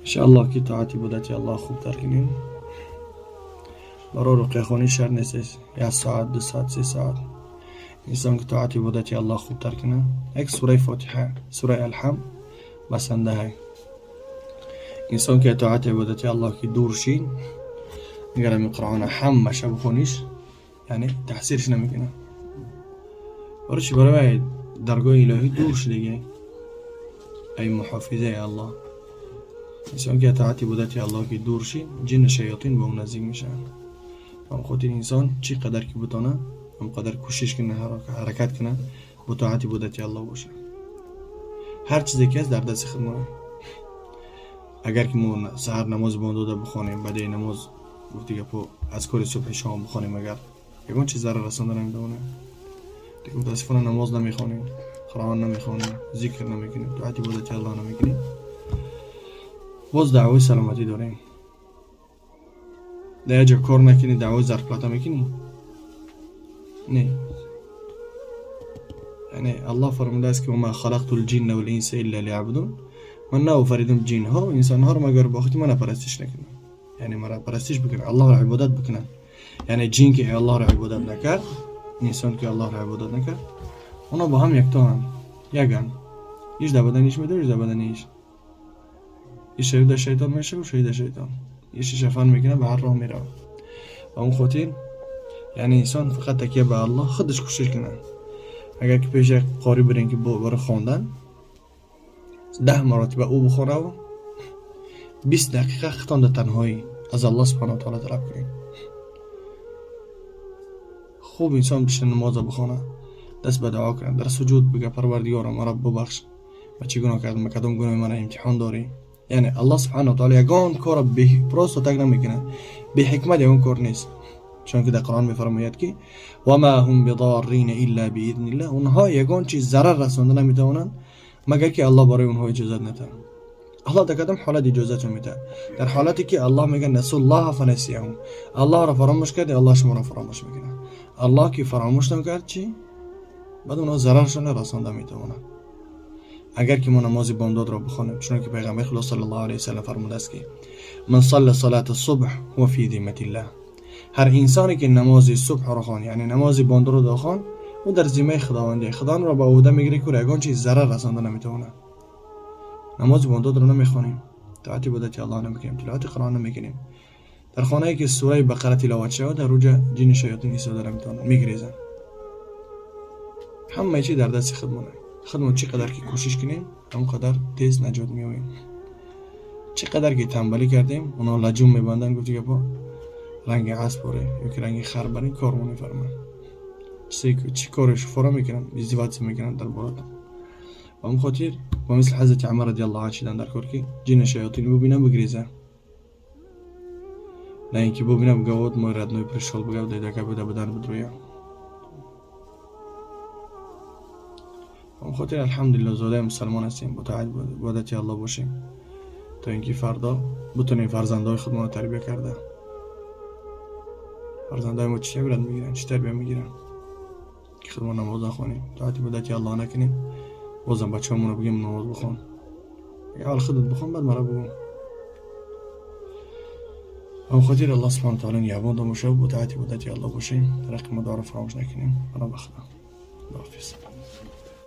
иншааллоҳ ки тоати ибодати Аллоҳ хубтар кунем. Барои руқияхонӣ шарт нест як соат, 2 соат, 3 соат. Инсон ки тоати ибодати Аллоҳ хубтар кунад, як сураи Фотиҳа, сураи Алҳамд басанда ҳай. Инсон ки тоати ибодати Аллоҳ ки дур шид, агар ҳамин Қуръона ҳамаша бихониш, яъне таъсирш намекунад. Барои чӣ? Барои даргоҳи илоҳӣ дур шудагӣ, ай муҳофизаи Аллоҳ. Инсон ки тоати ибодати Аллоҳ ки дур шид, ҷину шаётин ба ӯ наздик мешаванд. Ба он хотир инсон чӣ қадар ки бутона, ҳам қадар кӯшиш кунад, ҳаракат кунад, бо тоати ибодати Аллоҳ бошад. Ҳар чизе ки ҳаст, дар дасти худмон. Агар ки мо саҳар намози бомдода бихонем, баъди намоз, гуфти гапо, азкори субҳи шом бихонем, агар ягон чиз зарар расонда наметавонем. Лекин мутаассифона намоз намехонем, Қуръон намехонем, зикр намекунем, тоати ибодати Аллоҳ намекунем, боз даъвои саломатӣ дорем. Дар як ҷо кор накунӣ, даъвои зарплата мекунӣ? Не. Яъне Аллоҳ фармудааст ки: وما خلقت الجن والإنس إلا ليعبدون. Ман наофаридам ҷинҳо ва инсонҳоро, магар ба хотири мана парастиш накунанд, яъне мара парастиш бикунанд, Аллоҳро ибодат бикунанд. Яъне ҷин ки Аллоҳро ибодат накард, инсон ки Аллоҳро ибодат накард, онҳо бо ҳам яктоанд, яганд. Иш дар бадани иш медор, иш дар бадани иш. Иш шарида шайтон мешавад, шарида шайтон иш шафан мекунад, ба ҳар роҳ меравад. Ба он хотир, яъне инсон фақат такя ба Аллоҳ, худаш кӯшиш кунад. Агар ки пеши як қорӣ бирем, ки барои хондан 10 маротиба ӯ бихонаву 20 дақиқа хитон дар танҳоӣ аз Аллоҳ субҳанаҳу таоло талаб кунем. Хуб, инсон бишина, намоза бихонад, даст ба дуо кунад, дар суҷуд бига: «Парвардигоро, маро бубахш, ма чӣ гуноҳ кардам, ба кадом гуноҳи мана имтиҳон дорӣ?» Яъне Аллоҳ субҳанаҳу таоло ягон корро просто так намекунад, беҳикмат ягон кор нест. Чунонки дар Қуръон мефармояд ки: وما هم بضارين إلا بإذن الله. Онҳо ягон чиз зарар расонда наметавонанд, магар ки Аллоҳ барои онҳо иҷозат надиҳад. Аллоҳ дар кадом ҳолат иҷозатро медиҳад? Дар ҳолате ки Аллоҳ мегӯяд: نسوا الله فنسيهم. Аллоҳро фаромӯш карди, Аллоҳ шуморо фаромӯш мекунад. Аллоҳ ки фаромӯш накард, чӣ? Баъд онҳо зараршонро расонда метавонанд. Агар ки мо намози бомдодро бихонем, чунонки пайғамбари Худо саллаллоҳу алайҳи васаллам фармудааст ки: من صلى صلاة الصبح هو في ذمة الله. Ҳар инсоне ки намози субҳро хонд, яъне намози бомдодро хонд, ӯ дар зиммаи Худованде, Худо ба ӯҳда мегирад, ки ягон чиз зарар расонда наметавонад. Намози бомдодро намехонем, тоати ибодати Аллоҳ намекунем, тиловати Қуръон намекунем. Дар хонае ки сураи Бақара тиловат шавад, дар уҷа ҷини шаётин истода наметавонанд, мегирезанд. Ҳамаи чи дар дасти худмон. Худмон чӣ қадар ки кӯшиш кунем, ҳамон қадар тез наҷот меёбем. Чӣ қадар ки танбалӣ кардем, онҳо лаҷум мебанданд, гуфти гапо, ранги асп боре ёки ранги хар барин кормо мефармоянд, чӣ коре шуфора мекунанд, издеваться мекунанд дар бората. Ба он хотир ба мисли ҳазрати Умар радиаллоҳу анҳу шидан дар кор, ки ҷина шаётин бубинам, бигреза, на ин ки бубинам, буга: «Вот мой родной пришёл», буга, дака буда будан будроя. Ба он хотир, алҳамдулилло, зодаи мусалмон ҳастем, бо тоати ибодати Аллоҳ бошем, то ин ки фардо бутонем фарзандҳои худмонро тарбия карда. Фарзандҳои мо чӣ ибрат мегиранд, чӣ тарбия мегиранд, ки худмон намоз нахонем, тоати ибодати Аллоҳ накунем, бозам бачаҳомонро бигем: «Намоз бихон». Аввал худат бихон, баъд мара бугӯ. Ба он хотир Аллоҳ субҳанаҳу таоло нигаҳбонтон бошад, бо тоати ибодати Аллоҳ бошем, дар ҳаққи мо дуоро фаромӯш накунем. Паноҳ ба Худо, худоҳофиз.